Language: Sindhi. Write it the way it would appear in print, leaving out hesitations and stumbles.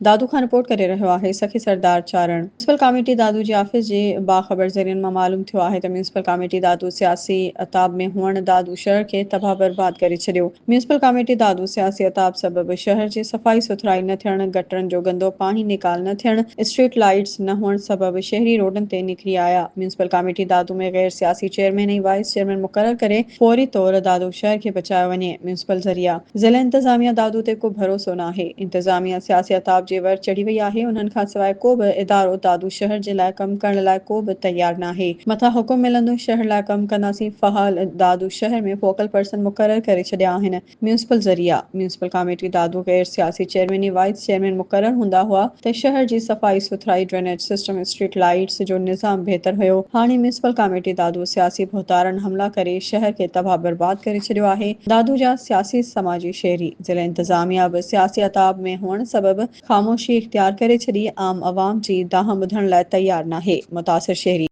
دادو کان رپورٽ ڪري رهيو آهي سخي سردار چارڻ. ميونسپل ڪاميٽي دادو جي آفيس جي باخبر ذريعن مان معلوم ٿيو آهي ته ميونسپل ڪاميٽي دادو سياسي عتاب ۾ هئڻ دادو شهر کي تباهه برباد ڪري ڇڏيو. ميونسپل ڪاميٽي دادو سياسي عتاب سبب شهر جي صفائي سٿرائي نه ٿيڻ، گٽرن جو گندو پاڻي نيڪال نه ٿيڻ، اسٽريٽ لائيٽس نه هئڻ سبب شهري روڊن تي نڪري آيا. ميونسپل ڪاميٽي دادو ۾ غير سياسي چيئرمين ۽ وائيس چيئرمين مقرر ڪري فوري طور دادو شهر کي بچايو وڃي. ميونسپل ذريعا. ضلعي انتظاميا دادو تي ڪو ڀروسو ناهي، انتظاميا سياسي عتاب جي ور چڙهي وئي آهي، انهن کانسواء ڪو به ادارو دادو شهر جي لاء ڪم ڪرڻ لاء ڪو به تيار ناهي، مٿان حڪم ملندو شهر لاء ڪم ڪنداسين، فحال دادو شهر ۾ فوڪل پرسن مقرر ڪري ڇڏيا آهن، ميونسپل ذريعا، ميونسپل ڪاميٽي دادو غير سياسي چيئرمين ۽ وائيس چيئرمين مقرر هوندا هئا ته شهر جي صفائي سٿرائي، ڊرينيج سسٽم، اسٽريٽ لائيٽس جو نظام بهتر هيو، هاڻي ميونسپل ڪاميٽي دادو سياسي ڀوتارن حملا ڪري شهر کي تباهه برباد ڪري ڇڏيو آهي. دادو جا سياسي سماجي شهري ضلعي انتظاميا به سياسي عتاب ۾ هئڻ سبب خاموشي اختيار ڪري ڇڏي، عام عوام جي دانهن ٻڌڻ لاء تيار ناهي، متاثر شهري.